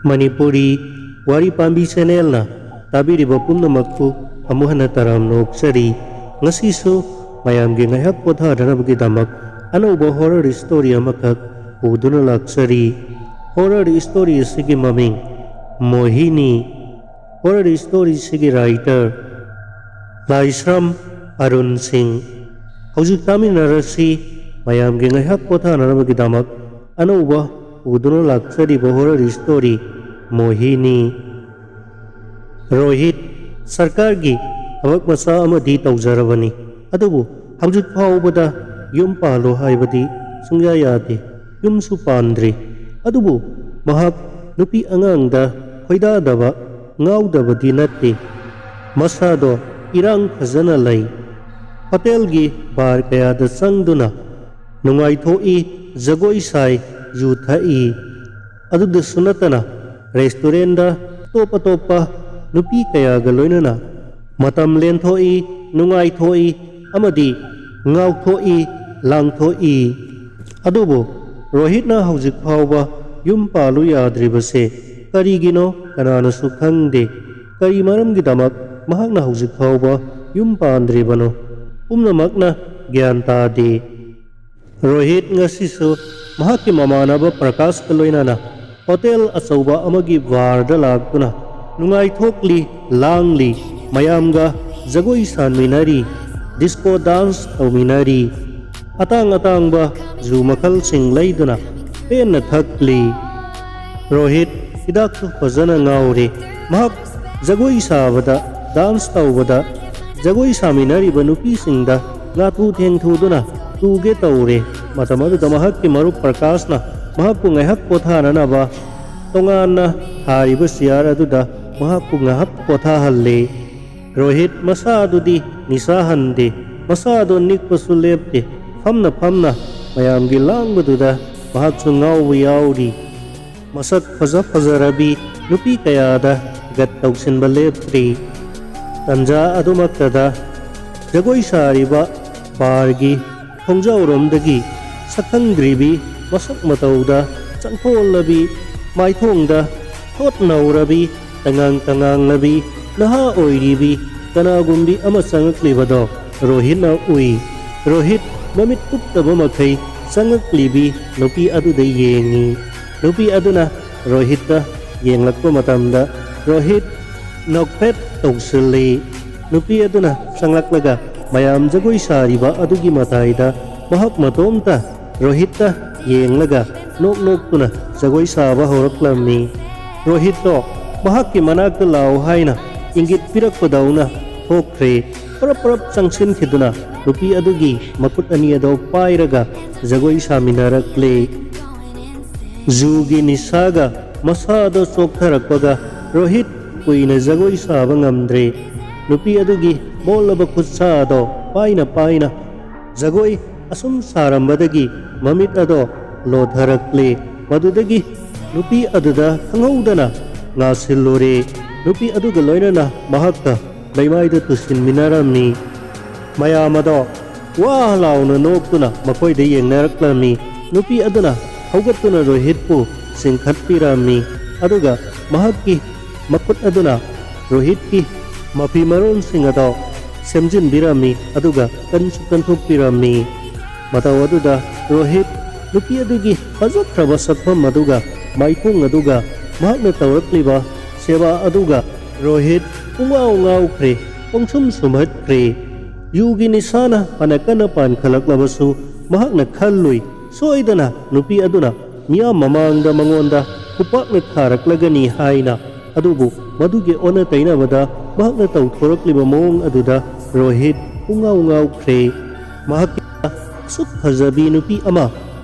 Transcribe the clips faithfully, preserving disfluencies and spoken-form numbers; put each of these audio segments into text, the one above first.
ꯃꯅꯤꯄꯨꯔꯤ ꯋꯥꯔꯤ ꯄꯥꯝꯕꯤ ꯆꯦꯅꯦꯜꯅ ꯇꯥꯕꯤꯔꯤꯕ ꯄꯨꯝꯅꯃꯛꯄꯨ ꯑꯃꯨꯛ ꯍꯟꯅ ꯇꯔꯥꯝꯅ ꯑꯣꯛꯆꯔꯤ꯫ ꯉꯁꯤꯁꯨ ꯃꯌꯥꯝꯒꯤ ꯉꯥꯏꯍꯥꯛ ꯄꯣꯊꯥꯅꯅꯕꯒꯤꯗꯃꯛ ꯑꯅꯧꯕ ꯍꯣꯔꯔ ꯁ꯭ꯇꯣꯔꯤ ꯑꯃꯈꯛ ꯄꯨꯗꯨꯅ ꯂꯥꯛꯆꯔꯤ꯫ ꯍꯣꯔꯔ ꯁ꯭ꯇꯣꯔꯤ ꯑꯁꯤꯒꯤ ꯃꯃꯤꯡ ꯃꯣꯍꯤꯅꯤ꯫ ꯍꯣꯔꯔ ꯁ꯭ꯇꯣꯔꯤꯁꯤꯒꯤ ꯔꯥꯏꯇꯔ ꯂꯥꯏꯁ꯭ꯔꯝ ꯑꯔꯨꯟ ꯁꯤꯡ꯫ ꯍꯧꯖꯤꯛ ꯇꯥꯃꯤꯟꯅꯔꯁꯤ ꯃꯌꯥꯝꯒꯤ ꯉꯥꯏꯍꯥꯛ ꯄꯣꯊꯥꯅꯅꯕꯒꯤꯗꯃꯛ ꯑꯅꯧꯕ ꯄꯨꯗꯨꯅ ꯂꯥꯛꯆꯔꯤꯕ ꯍꯣꯔꯔ ꯁ꯭ꯇꯣꯔꯤ ꯃꯣꯍꯤꯅꯤ꯫ ꯔꯣꯍꯤꯠ ꯁꯔꯀꯥꯔꯒꯤ ꯊꯕꯛ ꯃꯆꯥ ꯑꯃꯗꯤ ꯇꯧꯖꯔꯕꯅꯤ, ꯑꯗꯨꯕꯨ ꯍꯧꯖꯤꯛ ꯐꯥꯎꯕꯗ ꯌꯨꯝ ꯄꯥꯜꯂꯣ ꯍꯥꯏꯕꯗꯤ ꯁꯨꯡꯌꯥ ꯌꯥꯗꯦ꯫ ꯌꯨꯝꯁꯨ ꯄꯥꯟꯗ꯭ꯔꯤ꯫ ꯑꯗꯨꯕꯨ ꯃꯍꯥꯛ ꯅꯨꯄꯤ ꯑꯉꯥꯡꯗ ꯈꯣꯏꯗꯥꯗꯕ, ꯉꯥꯎꯗꯕꯗꯤ ꯅꯠꯇꯦ꯫ ꯃꯁꯥꯗꯣ ꯏꯔꯥꯡ ꯐꯖꯅ ꯂꯩ꯫ ꯍꯣꯇꯦꯜꯒꯤ ꯕꯥꯔ ꯀꯌꯥꯗ ꯆꯪꯗꯨꯅ ꯅꯨꯡꯉꯥꯏꯊꯣꯛꯏ, ꯖꯒꯣꯏ ꯁꯥꯏ, ꯌꯨ ꯊꯛꯏ꯫ ꯑꯗꯨꯗꯁꯨ ꯅꯠꯇꯅ ꯔꯦꯁꯇꯨꯔꯦꯟꯗ ꯑꯇꯣꯞ ꯑꯇꯣꯞꯄ ꯅꯨꯄꯤ ꯀꯌꯥꯒ ꯂꯣꯏꯅꯅ ꯃꯇꯝ ꯂꯦꯟꯊꯣꯛꯏ, ꯅꯨꯡꯉꯥꯏꯊꯣꯛꯏ ꯑꯃꯗꯤ ꯉꯥꯎꯊꯣꯛꯏ, ꯂꯥꯡꯊꯣꯛꯏ꯫ ꯑꯗꯨꯕꯨ ꯔꯣꯍꯤꯠꯅ ꯍꯧꯖꯤꯛ ꯐꯥꯎꯕ ꯌꯨꯝ ꯄꯥꯜꯂꯨ ꯌꯥꯗ꯭ꯔꯤꯕꯁꯦ ꯀꯔꯤꯒꯤꯅꯣ ꯀꯅꯥꯅꯁꯨ ꯈꯪꯗꯦ꯫ ꯀꯔꯤ ꯃꯔꯝꯒꯤꯗꯃꯛ ꯃꯍꯥꯛꯅ ꯍꯧꯖꯤꯛ ꯐꯥꯎꯕ ꯌꯨꯝ ꯄꯥꯟꯗ꯭ꯔꯤꯕꯅꯣ? ꯄꯨꯝꯅꯃꯛꯅ ꯒ꯭ꯌꯥꯟ ꯇꯥꯗꯦ꯫ ꯔꯣꯍꯤꯠ ꯉꯁꯤꯁꯨ ꯃꯍꯥꯛꯀꯤ ꯃꯃꯥꯟꯅꯕ ꯄ꯭ꯔꯀꯥꯁꯀ ꯂꯣꯏꯅꯅ ꯍꯣꯇꯦꯜ ꯑꯆꯧꯕ ꯑꯃꯒꯤ ꯕꯥꯔꯗ ꯂꯥꯛꯇꯨꯅ ꯅꯨꯡꯉꯥꯏꯊꯣꯛꯂꯤ, ꯂꯥꯡꯂꯤ, ꯃꯌꯥꯝꯒ ꯖꯒꯣꯏ ꯁꯥꯟꯃꯤꯟꯅꯔꯤ, ꯗꯤꯁꯀꯣ ꯗꯥꯟꯁ ꯇꯧꯃꯤꯟꯅꯔꯤ, ꯑꯇꯥꯡ ꯑꯇꯥꯡꯕ ꯖꯨ ꯃꯈꯜꯁꯤꯡ ꯂꯩꯗꯨꯅ ꯄꯦꯟꯅ ꯊꯛꯂꯤ꯫ ꯔꯣꯍꯤꯠ ꯍꯤꯗꯥꯛꯇꯨ ꯐꯖꯅ ꯉꯥꯎꯔꯦ꯫ ꯃꯍꯥꯛ ꯖꯒꯣꯏ ꯁꯥꯕꯗ, ꯗꯥꯟꯁ ꯇꯧꯕꯗ, ꯖꯒꯣꯏ ꯁꯥꯃꯤꯟꯅꯔꯤꯕ ꯅꯨꯄꯤꯁꯤꯡꯗ ꯉꯥꯊꯨ ꯊꯦꯡꯊꯨꯗꯨꯅ ꯇꯨꯒꯦ ꯇꯧꯔꯦ꯫ ꯃꯇꯝ ꯑꯗꯨꯗ ꯃꯍꯥꯛꯀꯤ ꯃꯔꯨꯞ ꯄ꯭ꯔꯀꯥꯁꯅ ꯃꯍꯥꯛꯄꯨ ꯉꯥꯏꯍꯥꯛ ꯄꯣꯊꯥꯅꯅꯕ ꯇꯣꯉꯥꯟꯅ ꯊꯥꯔꯤꯕ ꯆꯤꯌꯥꯔ ꯑꯗꯨꯗ ꯃꯍꯥꯛꯄꯨ ꯉꯥꯏꯍꯥꯛ ꯄꯣꯊꯥꯍꯜꯂꯦ꯫ ꯔꯣꯍꯤꯠ ꯃꯁꯥ ꯑꯗꯨꯗꯤ ꯅꯤꯁꯥ ꯍꯟꯗꯦ, ꯃꯁꯥ ꯑꯗꯨ ꯅꯤꯛꯄꯁꯨ ꯂꯦꯞꯇꯦ꯫ ꯐꯝꯅ ꯐꯝꯅ ꯃꯌꯥꯝꯒꯤ ꯂꯥꯡꯕꯗꯨꯗ ꯃꯍꯥꯛꯁꯨ ꯉꯥꯎꯕ ꯌꯥꯎꯔꯤ꯫ ꯃꯁꯛ ꯐꯖ ꯐꯖꯔꯕꯤ ꯅꯨꯄꯤ ꯀꯌꯥꯗ ꯒꯠ ꯇꯧꯁꯤꯟꯕ ꯂꯦꯞꯇ꯭ꯔꯤ꯫ ꯇꯟꯖꯥ ꯑꯗꯨꯃꯛꯇꯗ ꯖꯒꯣꯏ ꯁꯥꯔꯤꯕ ꯕꯥꯔꯒꯤ ꯈꯣꯡꯖꯥꯎꯔꯣꯝꯗꯒꯤ ꯁꯛꯈꯪꯗ꯭ꯔꯤꯕꯤ ꯃꯁꯛ ꯃꯇꯧꯗ ꯆꯪꯊꯣꯛꯂꯕꯤ ꯃꯥꯏꯊꯣꯡꯗ ꯊꯣꯠ ꯅꯧꯔꯕꯤ, ꯇꯉꯥꯡ ꯇꯉꯥꯡꯂꯕꯤ, ꯅꯍꯥ ꯑꯣꯏꯔꯤꯕꯤ ꯀꯅꯥꯒꯨꯝꯕꯤ ꯑꯃ ꯆꯪꯂꯛꯂꯤꯕꯗꯣ ꯔꯣꯍꯤꯠꯅ ꯎꯏ꯫ ꯔꯣꯍꯤꯠ ꯃꯃꯤꯠ ꯀꯨꯞꯇꯕ ꯃꯈꯩ ꯆꯪꯂꯛꯂꯤꯕꯤ ꯅꯨꯄꯤ ꯑꯗꯨꯗ ꯌꯦꯡꯉꯤ꯫ ꯅꯨꯄꯤ ꯑꯗꯨꯅ ꯔꯣꯍꯤꯠꯇ ꯌꯦꯡꯂꯛꯄ ꯃꯇꯝꯗ ꯔꯣꯍꯤꯠ ꯅꯣꯛꯐꯦꯠ ꯇꯧꯁꯤꯜꯂꯤ꯫ ꯅꯨꯄꯤ ꯑꯗꯨꯅ ꯆꯪꯂꯛꯂꯒ ꯃꯌꯥꯝ ꯖꯒꯣꯏ ꯁꯥꯔꯤꯕ ꯑꯗꯨꯒꯤ ꯃꯇꯥꯏꯗ ꯃꯍꯥꯛ ꯃꯇꯣꯝꯇ ꯔꯣꯍꯤꯠꯇ ꯌꯦꯡꯂꯒ ꯅꯣꯛ ꯅꯣꯛꯇꯨꯅ ꯖꯒꯣꯏ ꯁꯥꯕ ꯍꯧꯔꯛꯂꯝꯃꯤ꯫ ꯔꯣꯍꯤꯠꯇꯣ ꯃꯍꯥꯛꯀꯤ ꯃꯅꯥꯛꯇ ꯂꯥꯛꯎ ꯍꯥꯏꯅ ꯏꯪꯒꯤꯠ ꯄꯤꯔꯛꯄꯗꯧꯅ ꯊꯣꯛꯈ꯭ꯔꯦ꯫ ꯄꯔꯞ ꯄꯔꯞ ꯆꯪꯁꯤꯟꯈꯤꯗꯨꯅ ꯅꯨꯄꯤ ꯑꯗꯨꯒꯤ ꯃꯈꯨꯠ ꯑꯅꯤ ꯑꯗꯣ ꯄꯥꯏꯔꯒ ꯖꯒꯣꯏ ꯁꯥꯃꯤꯟꯅꯔꯛꯂꯦ꯫ ꯖꯨꯒꯤ ꯅꯤꯁꯥꯒ ꯃꯁꯥꯗꯣ ꯆꯣꯛꯊꯔꯛꯄꯒ ꯔꯣꯍꯤꯠ ꯀꯨꯏꯅ ꯖꯒꯣꯏ ꯁꯥꯕ ꯉꯝꯗ꯭ꯔꯦ꯫ ꯅꯨꯄꯤ ꯑꯗꯨꯒꯤ ꯃꯣꯜꯂꯕ ꯈꯨꯠꯁꯥ ꯑꯗꯣ ꯄꯥꯏꯅ ꯄꯥꯏꯅ ꯖꯒꯣꯏ ꯑꯁꯨꯝ ꯁꯥꯔꯝꯕꯗꯒꯤ ꯃꯃꯤꯠ ꯑꯗꯣ ꯂꯣꯊꯔꯛꯂꯦ꯫ ꯃꯗꯨꯗꯒꯤ ꯅꯨꯄꯤ ꯑꯗꯨꯗ ꯈꯪꯍꯧꯗꯅ ꯉꯥꯁꯤꯜꯂꯨꯔꯦ꯫ ꯅꯨꯄꯤ ꯑꯗꯨꯒ ꯂꯣꯏꯅꯅ ꯃꯍꯥꯛꯀ ꯂꯩꯃꯥꯏꯗ ꯇꯨꯁꯤꯟꯃꯤꯟꯅꯔꯝꯃꯤ꯫ ꯃꯌꯥꯝ ꯑꯗꯣ ꯋꯥ ꯂꯥꯎꯅ ꯅꯣꯛꯇꯨꯅ ꯃꯈꯣꯏꯗ ꯌꯦꯡꯅꯔꯛꯂꯝꯃꯤ꯫ ꯅꯨꯄꯤ ꯑꯗꯨꯅ ꯍꯧꯒꯠꯇꯨꯅ ꯔꯣꯍꯤꯠꯄꯨ ꯆꯤꯡꯈꯠꯄꯤꯔꯝꯃꯤ꯫ ꯑꯗꯨꯒ ꯃꯍꯥꯛꯀꯤ ꯃꯈꯨꯠ ꯑꯗꯨꯅ ꯔꯣꯍꯤꯠꯀꯤ ꯃꯐꯤ ꯃꯔꯣꯟꯁꯤꯡ ꯑꯗꯣ ꯁꯦꯝꯖꯤꯟꯕꯤꯔꯝꯃꯤ꯫ ꯑꯗꯨꯒ ꯀꯟꯁꯨ ꯀꯟꯊꯣꯛꯄꯤꯔꯝꯃꯤ꯫ ꯃꯇꯧ ꯑꯗꯨꯗ ꯔꯣꯍꯤꯠ ꯅꯨꯄꯤ ꯑꯗꯨꯒꯤ ꯐꯖꯈ꯭ꯔꯕ ꯁꯛꯐꯝ ꯑꯗꯨꯒ ꯃꯥꯏꯊꯣꯡ ꯑꯗꯨꯒ ꯃꯍꯥꯛꯅ ꯇꯧꯔꯛꯂꯤꯕ ꯁꯦꯕꯥ ꯑꯗꯨꯒ ꯔꯣꯍꯤꯠ ꯄꯨꯡꯉꯥꯎ ꯉꯥꯎꯈ꯭ꯔꯦ, ꯄꯪꯁꯨꯝ ꯁꯨꯝꯍꯠꯈ꯭ꯔꯦ꯫ ꯌꯨꯒꯤ ꯅꯤꯁꯥꯅ ꯐꯅ ꯀꯟꯅ ꯄꯥꯟꯈꯠꯂꯛꯂꯕꯁꯨ ꯃꯍꯥꯛꯅ ꯈꯜꯂꯨꯏ, ꯁꯣꯏꯗꯅ ꯅꯨꯄꯤ ꯑꯗꯨꯅ ꯃꯤꯌꯥꯝ ꯃꯃꯥꯡꯗ ꯃꯉꯣꯟꯗ ꯈꯨꯄꯥꯛꯅ ꯊꯥꯔꯛꯂꯒꯅꯤ ꯍꯥꯏꯅ꯫ ꯑꯗꯨꯕꯨ ꯃꯗꯨꯒꯤ ꯑꯣꯟꯅ ꯇꯩꯅꯕꯗ ꯃꯍꯥꯛꯅ ꯇꯧꯊꯣꯔꯛꯂꯤꯕ ꯃꯑꯣꯡ ꯑꯗꯨꯗ ꯔꯣꯍꯤꯠ ꯄꯨꯡꯉꯥꯎ ꯉꯥꯎꯈ꯭ꯔꯦ꯫ ꯃꯍꯥꯛꯀꯤ ꯑꯁꯨꯛ ꯐꯖꯕꯤ ꯅꯨꯄꯤ ꯑꯃ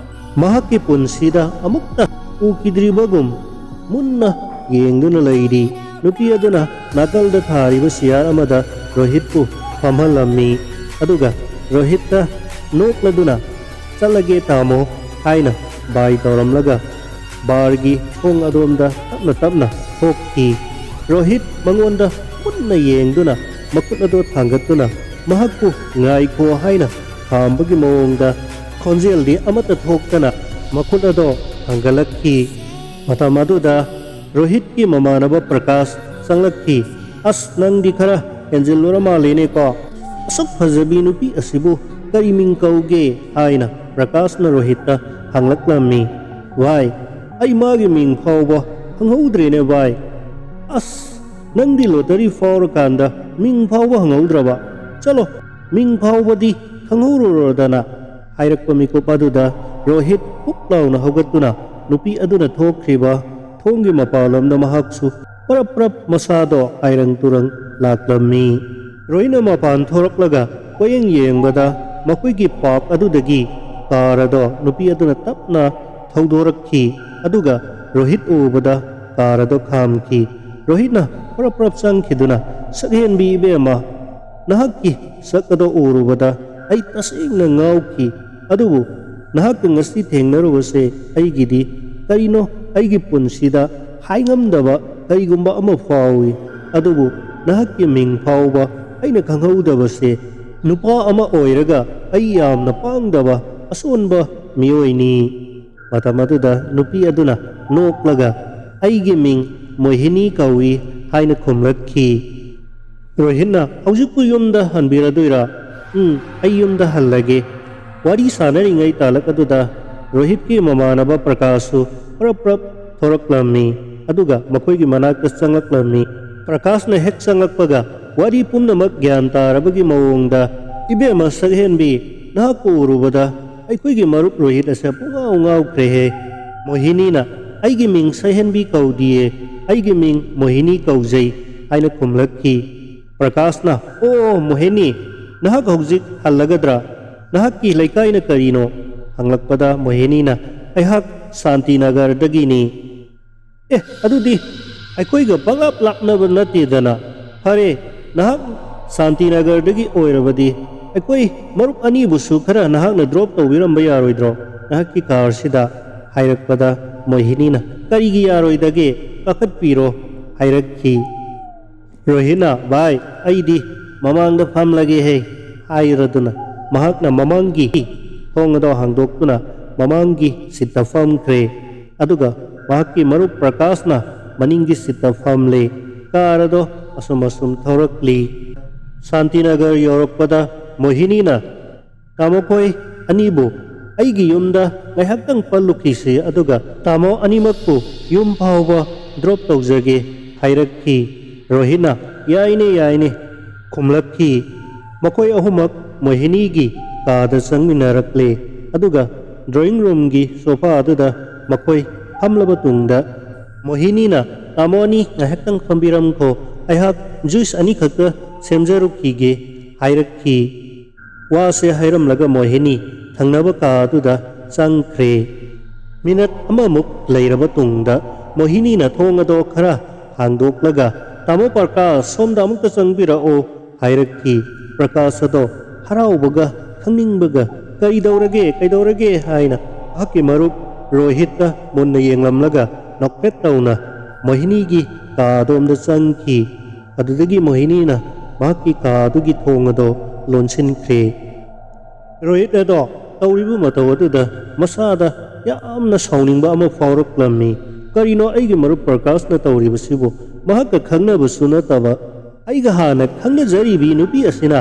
ꯃꯍꯥꯛꯀꯤ ꯄꯨꯟꯁꯤꯗ ꯑꯃꯨꯛꯇ ꯎꯈꯤꯗ꯭ꯔꯤꯕꯒꯨꯝ ꯃꯨꯟꯅ ꯌꯦꯡꯗꯨꯅ ꯂꯩꯔꯤ꯫ ꯅꯨꯄꯤ ꯑꯗꯨꯅ ꯅꯥꯀꯜꯗ ꯊꯥꯔꯤꯕ ꯆꯤꯌꯥꯔ ꯑꯃꯗ ꯔꯣꯍꯤꯠꯄꯨ ꯐꯝꯍꯜꯂꯝꯃꯤ꯫ ꯑꯗꯨꯒ ꯔꯣꯍꯤꯠꯇ ꯅꯣꯛꯂꯗꯨꯅ, "ꯆꯠꯂꯒꯦ ꯇꯥꯃꯣ" ꯍꯥꯏꯅ ꯕꯥꯏ ꯇꯧꯔꯝꯂꯒ ꯕꯥꯔꯒꯤ ꯊꯣꯡ ꯑꯗꯣꯝꯗ ꯇꯞꯅ ꯇꯞꯅ ꯊꯣꯛꯈꯤ꯫ ꯔꯣꯍꯤꯠ ꯃꯉꯣꯟꯗ ꯃꯨꯟꯅ ꯌꯦꯡꯗꯨꯅ ꯃꯈꯨꯠ ꯑꯗꯨ ꯊꯥꯡꯒꯠꯇꯨꯅ ꯃꯍꯥꯛꯄꯨ "ꯉꯥꯏꯈꯣ" ꯍꯥꯏꯅ ꯈꯥꯝꯕꯒꯤ ꯃꯑꯣꯡꯗ ꯈꯣꯟꯖꯦꯜꯗꯤ ꯑꯃꯠꯇ ꯊꯣꯛꯇꯅ ꯃꯈꯨꯠ ꯑꯗꯣ ꯊꯥꯡꯒꯠꯂꯛꯈꯤ꯫ ꯃꯇꯝ ꯑꯗꯨꯗ ꯔꯣꯍꯤꯠꯀꯤ ꯃꯃꯥꯟꯅꯕ ꯄ꯭ꯔꯀꯥꯁ ꯆꯪꯂꯛꯈꯤ꯫ "ꯑꯁ, ꯅꯪꯗꯤ ꯈꯔ ꯍꯦꯟꯖꯤꯜꯂꯨꯔ ꯃꯥꯜꯂꯦꯅꯦꯀꯣ꯫ ꯑꯁꯨꯛ ꯐꯖꯕꯤ ꯅꯨꯄꯤ ꯑꯁꯤꯕꯨ ꯀꯔꯤ ꯃꯤꯡ ꯀꯧꯒꯦ?" ꯍꯥꯏꯅ ꯄ꯭ꯔꯀꯥꯁꯅ ꯔꯣꯍꯤꯠꯇ ꯍꯪꯂꯛꯂꯝꯃꯤ꯫ "ꯚꯥꯏ, ꯑꯩ ꯃꯥꯒꯤ ꯃꯤꯡ ꯐꯥꯎꯕ ꯈꯪꯍꯧꯗ꯭ꯔꯦꯅꯦ ꯚꯥꯏ꯫ ꯑꯁ, ꯅꯪꯗꯤ ꯂꯣꯇꯔꯤ ꯐꯥꯎꯔꯀꯥꯟꯗ ꯃꯤꯡ ꯐꯥꯎꯕ ꯍꯪꯍꯧꯗ꯭ꯔꯕ? ꯆꯠꯂꯣ, ꯃꯤꯡ ꯐꯥꯎꯕꯗꯤ ꯈꯪꯍꯧꯔꯨꯔꯣꯗꯅ" ꯍꯥꯏꯔꯛꯄ ꯃꯤꯀꯨꯞ ꯑꯗꯨꯗ ꯔꯣꯍꯤꯠ ꯄꯨꯛ ꯂꯥꯎꯅ ꯍꯧꯒꯠꯇꯨꯅ ꯅꯨꯄꯤ ꯑꯗꯨꯅ ꯊꯣꯛꯈ꯭ꯔꯤꯕ ꯊꯣꯡꯒꯤ ꯃꯄꯥꯟꯂꯣꯝꯗ ꯃꯍꯥꯛꯁꯨ ꯄ꯭ꯔꯞ ꯄ꯭ꯔꯞ ꯃꯁꯥꯗꯣ ꯍꯥꯏꯔꯪ ꯇꯨꯔꯪ ꯂꯥꯛꯂꯝꯃꯤ꯫ ꯔꯣꯍꯤꯠꯅ ꯃꯄꯥꯟ ꯊꯣꯔꯛꯂꯒ ꯀꯣꯌꯦꯡ ꯌꯦꯡꯕꯗ ꯃꯈꯣꯏꯒꯤ ꯄꯥꯔꯛ ꯑꯗꯨꯗꯒꯤ ꯀꯥꯔ ꯑꯗꯣ ꯅꯨꯄꯤ ꯑꯗꯨꯅ ꯇꯞꯅ ꯊꯧꯗꯣꯔꯛꯈꯤ꯫ ꯑꯗꯨꯒ ꯔꯣꯍꯤꯠ ꯎꯕꯗ ꯀꯥꯔ ꯑꯗꯣ ꯈꯥꯝꯈꯤ꯫ ꯔꯣꯍꯤꯠꯅ ꯄ꯭ꯔꯞ ꯄ꯭ꯔꯞ ꯆꯪꯈꯤꯗꯨꯅ, "ꯁꯛꯍꯦꯟꯕꯤ ꯏꯕꯦꯝꯃ, ꯅꯍꯥꯛꯀꯤ ꯁꯛ ꯑꯗꯣ ꯎꯔꯨꯕꯗ ꯑꯩ ꯇꯁꯦꯡꯅ ꯉꯥꯎꯈꯤ꯫ ꯑꯗꯨꯕꯨ ꯅꯍꯥꯛꯀ ꯉꯁꯤ ꯊꯦꯡꯅꯔꯨꯕꯁꯦ ꯑꯩꯒꯤꯗꯤ ꯀꯔꯤꯅꯣ ꯑꯩꯒꯤ ꯄꯨꯟꯁꯤꯗ ꯍꯥꯏꯉꯝꯗꯕ ꯀꯔꯤꯒꯨꯝꯕ ꯑꯃ ꯐꯥꯎꯏ꯫ ꯑꯗꯨꯕꯨ ꯅꯍꯥꯛꯀꯤ ꯃꯤꯡ ꯐꯥꯎꯕ ꯑꯩꯅ ꯈꯪꯍꯧꯗꯕꯁꯦ, ꯅꯨꯄꯥ ꯑꯃ ꯑꯣꯏꯔꯒ ꯑꯩ ꯌꯥꯝꯅ ꯄꯥꯡꯗꯕ ꯑꯁꯣꯟꯕ ꯃꯤꯑꯣꯏꯅꯤ"꯫ ꯃꯇꯝ ꯑꯗꯨꯗ ꯅꯨꯄꯤ ꯑꯗꯨꯅ ꯅꯣꯛꯂꯒ, "ꯑꯩꯒꯤ ꯃꯤꯡ ꯃꯣꯍꯤꯅꯤ ꯀꯧꯏ" ꯍꯥꯏꯅ ꯈꯨꯝꯂꯛꯈꯤ꯫ ꯔꯣꯍꯤꯠꯅ, "ꯍꯧꯖꯤꯛꯄꯨ ꯌꯨꯝꯗ ꯍꯟꯕꯤꯔꯗꯣꯏꯔꯥ?" "ꯎꯝ, ꯑꯩ ꯌꯨꯝꯗ ꯍꯜꯂꯒꯦ"꯫ ꯋꯥꯔꯤ ꯁꯥꯟꯅꯔꯤꯉꯩ ꯇꯥꯂꯛ ꯑꯗꯨꯗ ꯔꯣꯍꯤꯠꯀꯤ ꯃꯃꯥꯟꯅꯕ ꯄ꯭ꯔꯀꯥꯁꯁꯨ ꯄ꯭ꯔꯞ ꯄ꯭ꯔꯞ ꯊꯣꯔꯛꯂꯝꯃꯤ꯫ ꯑꯗꯨꯒ ꯃꯈꯣꯏꯒꯤ ꯃꯅꯥꯛꯇ ꯆꯪꯂꯛꯂꯝꯃꯤ꯫ ꯄ꯭ꯔꯀꯥꯁꯅ ꯍꯦꯛ ꯆꯪꯂꯛꯄꯒ ꯋꯥꯔꯤ ꯄꯨꯝꯅꯃꯛ ꯒ꯭ꯌꯥꯟ ꯇꯥꯔꯕꯒꯤ ꯃꯑꯣꯡꯗ, "ꯏꯕꯦꯝꯃ ꯁꯛꯍꯦꯟꯕꯤ, ꯅꯍꯥꯛꯄꯨ ꯎꯔꯨꯕꯗ ꯑꯩꯈꯣꯏꯒꯤ ꯃꯔꯨꯞ ꯔꯣꯍꯤꯠ ꯑꯁꯦ ꯄꯨꯡꯉꯥꯎ ꯉꯥꯎꯈ꯭ꯔꯦꯍꯦ"꯫ ꯃꯣꯍꯤꯅꯤꯅ, "ꯑꯩꯒꯤ ꯃꯤꯡ ꯁꯛꯍꯦꯟꯕꯤ ꯀꯧꯗꯤꯌꯦ, ꯑꯩꯒꯤ ꯃꯤꯡ ꯃꯣꯍꯤꯅꯤ ꯀꯧꯖꯩ" ꯍꯥꯏꯅ ꯈꯨꯝꯂꯛꯈꯤ꯫ ꯄ꯭ꯔꯀꯥꯁꯅ, "ꯑꯣ ꯃꯣꯍꯤꯅꯤ, ꯅꯍꯥꯛ ꯍꯧꯖꯤꯛ ꯍꯜꯂꯒꯗ꯭ꯔꯥ? ꯅꯍꯥꯛꯀꯤ ꯂꯩꯀꯥꯏꯅ ꯀꯔꯤꯅꯣ?" ꯍꯪꯂꯛꯄꯗ ꯃꯣꯍꯤꯅꯤꯅ, "ꯑꯩꯍꯥꯛ ꯁꯥꯟꯇꯤꯅꯒꯔꯗꯒꯤꯅꯤ"꯫ "ꯑꯦ, ꯑꯗꯨꯗꯤ ꯑꯩꯈꯣꯏꯒ ꯄꯪꯂꯥꯞ ꯂꯥꯞꯅꯕ ꯅꯠꯇꯦꯗꯅ꯫ ꯐꯔꯦ, ꯅꯍꯥꯛ ꯁꯥꯟꯇꯤꯅꯒꯔꯗꯒꯤ ꯑꯣꯏꯔꯕꯗꯤ ꯑꯩꯈꯣꯏ ꯃꯔꯨꯞ ꯑꯅꯤꯕꯨꯁꯨ ꯈꯔ ꯅꯍꯥꯛꯅ ꯗ꯭ꯔꯣꯞ ꯇꯧꯕꯤꯔꯝꯕ ꯌꯥꯔꯣꯏꯗ꯭ꯔꯣ, ꯅꯍꯥꯛꯀꯤ ꯀꯥꯔꯁꯤꯗ?" ꯍꯥꯏꯔꯛꯄꯗ ꯃꯣꯍꯤꯅꯤꯅ, "ꯀꯔꯤꯒꯤ ꯌꯥꯔꯣꯏꯗꯒꯦ? ꯀꯥꯈꯠꯄꯤꯔꯣ" ꯍꯥꯏꯔꯛꯈꯤ꯫ ꯔꯣꯍꯤꯠꯅ, "ꯚꯥꯏ, ꯑꯩꯗꯤ ꯃꯃꯥꯡꯗ ꯐꯝꯂꯒꯦꯍꯦ" ꯍꯥꯏꯔꯗꯨꯅ ꯃꯍꯥꯛꯅ ꯃꯃꯥꯡꯒꯤ ꯊꯣꯡ ꯑꯗꯣ ꯍꯥꯡꯗꯣꯛꯇꯨꯅ ꯃꯃꯥꯡꯒꯤ ꯁꯤꯠꯇ ꯐꯝꯈ꯭ꯔꯦ꯫ ꯑꯗꯨꯒ ꯃꯍꯥꯛꯀꯤ ꯃꯔꯨꯞ ꯄ꯭ꯔꯀꯥꯁꯅ ꯃꯅꯤꯡꯒꯤ ꯁꯤꯠꯇ ꯐꯝꯂꯦ꯫ ꯀꯥꯔ ꯑꯗꯣ ꯑꯁꯨꯝ ꯑꯁꯨꯝ ꯊꯧꯔꯛꯂꯤ꯫ ꯁꯥꯟꯇꯤꯅꯒꯔ ꯌꯧꯔꯛꯄꯗ ꯃꯣꯍꯤꯅꯤꯅ ꯇꯥꯃꯣꯈꯣꯏ ꯑꯅꯤꯕꯨ ꯑꯩꯒꯤ ꯌꯨꯝꯗ ꯉꯥꯏꯍꯥꯛꯇꯪ ꯄꯜꯂꯨꯈꯤꯁꯤ, ꯑꯗꯨꯒ ꯇꯥꯃꯣ ꯑꯅꯤꯃꯛꯄꯨ ꯌꯨꯝ ꯐꯥꯎꯕ ꯗ꯭ꯔꯣꯞ ꯇꯧꯖꯒꯦ ꯍꯥꯏꯔꯛꯈꯤ꯫ ꯔꯣꯍꯤꯠꯅ "ꯌꯥꯏꯅꯦ, ꯌꯥꯏꯅꯦ" ꯈꯨꯝꯂꯛꯈꯤ꯫ ꯃꯈꯣꯏ ꯑꯍꯨꯝꯃꯛ ꯃꯣꯍꯤꯅꯤꯒꯤ ꯀꯥꯗ ꯆꯪꯃꯤꯟꯅꯔꯛꯂꯦ, ꯑꯗꯨꯒ ꯗ꯭ꯔꯣꯌꯤꯡ ꯔꯨꯝꯒꯤ ꯁꯣꯐꯥ ꯑꯗꯨꯗ ꯃꯈꯣꯏ ꯐꯝꯂꯕ ꯇꯨꯡꯗ ꯃꯣꯍꯤꯅꯤꯅ "ꯇꯥꯃꯣ ꯑꯅꯤ ꯉꯥꯏꯍꯥꯛꯇꯪ ꯐꯝꯕꯤꯔꯝꯈꯣ, ꯑꯩꯍꯥꯛ ꯖꯨꯏꯁ ꯑꯅꯤꯈꯛꯇ ꯁꯦꯝꯖꯔꯨꯈꯤꯒꯦ" ꯍꯥꯏꯔꯛꯈꯤ꯫ ꯋꯥꯁꯦ ꯍꯥꯏꯔꯝꯂꯒ ꯃꯣꯍꯤꯅꯤ ꯊꯪꯅꯕ ꯀꯥ ꯑꯗꯨꯗ ꯆꯪꯈ꯭ꯔꯦ꯫ ꯃꯤꯅꯠ ꯑꯃꯃꯨꯛ ꯂꯩꯔꯕ ꯇꯨꯡꯗ ꯃꯣꯍꯤꯅꯤꯅ ꯊꯣꯡ ꯑꯗꯣ ꯈꯔ ꯍꯥꯡꯗꯣꯛꯂꯒ "ꯇꯥꯃꯣ ꯄ꯭ꯔꯀꯥꯁ, ꯁꯣꯝꯗ ꯑꯃꯨꯛꯇ ꯆꯪꯕꯤꯔꯛꯑꯣ" ꯍꯥꯏꯔꯛꯈꯤ꯫ ꯄ꯭ꯔꯀꯥꯁ ꯑꯗꯣ ꯍꯔꯥꯎꯕꯒ ꯈꯪꯅꯤꯡꯕꯒ "ꯀꯩꯗꯧꯔꯒꯦ, ꯀꯩꯗꯧꯔꯒꯦ?" ꯍꯥꯏꯅ ꯃꯍꯥꯛꯀꯤ ꯃꯔꯨꯞ ꯔꯣꯍꯤꯠꯇ ꯃꯨꯟꯅ ꯌꯦꯡꯂꯝꯂꯒ ꯅꯣꯛꯐꯦꯠ ꯇꯧꯅ ꯃꯣꯍꯤꯅꯤꯒꯤ ꯀꯥ ꯑꯗꯣꯝꯗ ꯆꯪꯈꯤ꯫ ꯑꯗꯨꯗꯒꯤ ꯃꯣꯍꯤꯅꯤꯅ ꯃꯍꯥꯛꯀꯤ ꯀꯥ ꯑꯗꯨꯒꯤ ꯊꯣꯡ ꯑꯗꯣ ꯂꯣꯟꯁꯤꯟꯈ꯭ꯔꯦ꯫ ꯔꯣꯍꯤꯠ ꯑꯗꯣ ꯇꯧꯔꯤꯕ ꯃꯇꯧ ꯑꯗꯨꯗ ꯃꯁꯥꯗ ꯌꯥꯝꯅ ꯁꯥꯎꯅꯤꯡꯕ ꯑꯃ ꯐꯥꯎꯔꯛꯂꯝꯃꯤ꯫ "ꯀꯔꯤꯅꯣ ꯑꯩꯒꯤ ꯃꯔꯨꯞ ꯄ꯭ꯔꯀꯥꯁꯅ ꯇꯧꯔꯤꯕꯁꯤꯕꯨ? ꯃꯍꯥꯛꯀ ꯈꯪꯅꯕꯁꯨ ꯅꯠꯇꯕ, ꯑꯩꯒ ꯍꯥꯟꯅ ꯈꯪꯅꯖꯔꯤꯕꯤ ꯅꯨꯄꯤ ꯑꯁꯤꯅ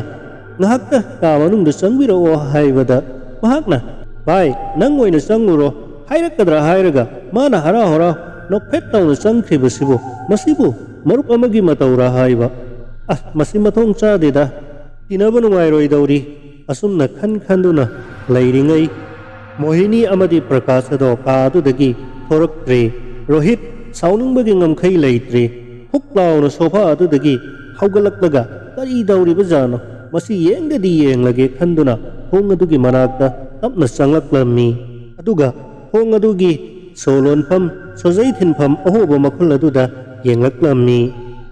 ꯉꯥꯏꯍꯥꯛꯇ ꯀꯥ ꯃꯅꯨꯡꯗ ꯆꯪꯕꯤꯔꯛꯑꯣ ꯍꯥꯏꯕꯗ ꯃꯍꯥꯛꯅ 'ꯚꯥꯏ, ꯅꯪ ꯑꯣꯏꯅ ꯆꯪꯉꯨꯔꯣ' ꯍꯥꯏꯔꯛꯀꯗ꯭ꯔꯥ ꯍꯥꯏꯔꯒ ꯃꯥꯅ ꯍꯔꯥꯎ ꯍꯔꯥꯎ ꯅꯣꯛꯐꯦꯠ ꯇꯧꯅ ꯆꯪꯈ꯭ꯔꯤꯕꯁꯤꯕꯨ, ꯃꯁꯤꯕꯨ ꯃꯔꯨꯞ ꯑꯃꯒꯤ ꯃꯇꯧꯔꯥ ꯍꯥꯏꯕ? ꯑꯁ, ꯃꯁꯤ ꯃꯊꯣꯡ ꯆꯥꯗꯦꯗ, ꯇꯤꯟꯅꯕ ꯅꯨꯡꯉꯥꯏꯔꯣꯏꯗꯧꯔꯤ"꯫ ꯑꯁꯨꯝꯅ ꯈꯟ ꯈꯟꯗꯨꯅ ꯂꯩꯔꯤꯉꯩ ꯃꯣꯍꯤꯅꯤ ꯑꯃꯗꯤ ꯄ꯭ꯔꯀꯥꯁ ꯑꯗꯣ ꯀꯥ ꯑꯗꯨꯗꯒꯤ ꯊꯣꯔꯛꯇ꯭ꯔꯦ꯫ ꯔꯣꯍꯤꯠ ꯁꯥꯎꯅꯤꯡꯕꯒꯤ ꯉꯝꯈꯩ ꯂꯩꯇ꯭ꯔꯦ꯫ ꯍꯨꯛ ꯂꯥꯎꯅ ꯁꯣꯐꯥ ꯑꯗꯨꯗꯒꯤ ꯍꯧꯒꯠꯂꯛꯂꯒ "ꯀꯔꯤ ꯇꯧꯔꯤꯕꯖꯥꯠꯅꯣ? ꯃꯁꯤ ꯌꯦꯡꯗꯗꯤ ꯌꯦꯡꯂꯒꯦ" ꯈꯟꯗꯨꯅ ꯊꯣꯡ ꯑꯗꯨꯒꯤ ꯃꯅꯥꯛꯇ ꯇꯞꯅ ꯆꯪꯂꯛꯂꯝꯃꯤ꯫ ꯑꯗꯨꯒ ꯊꯣꯡ ꯑꯗꯨꯒꯤ ꯁꯣ ꯂꯣꯟꯐꯝ, ꯁꯣꯖꯩ ꯊꯤꯟꯐꯝ ꯑꯍꯣꯕ ꯃꯈꯨꯜ ꯑꯗꯨꯗ ꯌꯦꯡꯂꯛꯂꯝꯃꯤ꯫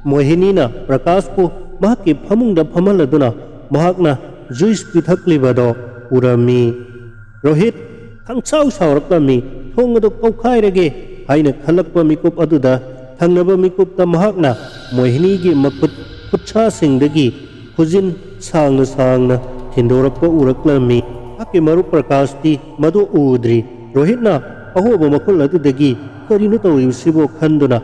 ꯃꯣꯍꯤꯅꯤꯅ ꯄ꯭ꯔꯀꯥꯁꯄꯨ ꯃꯍꯥꯛꯀꯤ ꯐꯃꯨꯡꯗ ꯐꯝꯍꯜꯂꯗꯨꯅ ꯃꯍꯥꯛꯅ ꯖꯨꯏꯁ ꯄꯤꯊꯛꯂꯤꯕꯗꯣ ꯎꯔꯝꯃꯤ꯫ ꯔꯣꯍꯤꯠ ꯈꯪꯁꯥꯎ ꯁꯥꯎꯔꯛꯂꯝꯃꯤ꯫ "ꯊꯣꯡ ꯑꯗꯨ ꯀꯧꯈꯥꯏꯔꯒꯦ" ꯍꯥꯏꯅ ꯈꯜꯂꯛꯄ ꯃꯤꯀꯨꯞ ꯑꯗꯨꯗ ꯊꯪꯅꯕ ꯃꯤꯀꯨꯞꯇ ꯃꯍꯥꯛꯅ ꯃꯣꯍꯤꯅꯤꯒꯤ ꯃꯈꯨꯠ ꯈꯨꯠꯁꯥꯁꯤꯡꯗꯒꯤ ꯈꯨꯖꯤꯟ ꯁꯥꯡꯅ ꯁꯥꯡꯅ ꯊꯤꯟꯗꯣꯔꯛꯄ ꯎꯔꯛꯂꯝꯃꯤ꯫ ꯃꯍꯥꯛꯀꯤ ꯃꯔꯨꯞ ꯄ꯭ꯔꯀꯥꯁꯇꯤ ꯃꯗꯨ ꯎꯗ꯭ꯔꯤ꯫ ꯔꯣꯍꯤꯠꯅ ꯑꯍꯣꯕ ꯃꯈꯨꯜ ꯑꯗꯨꯗꯒꯤ "ꯀꯔꯤꯅꯣ ꯇꯧꯔꯤꯕꯁꯤꯕꯣ?" ꯈꯟꯗꯨꯅ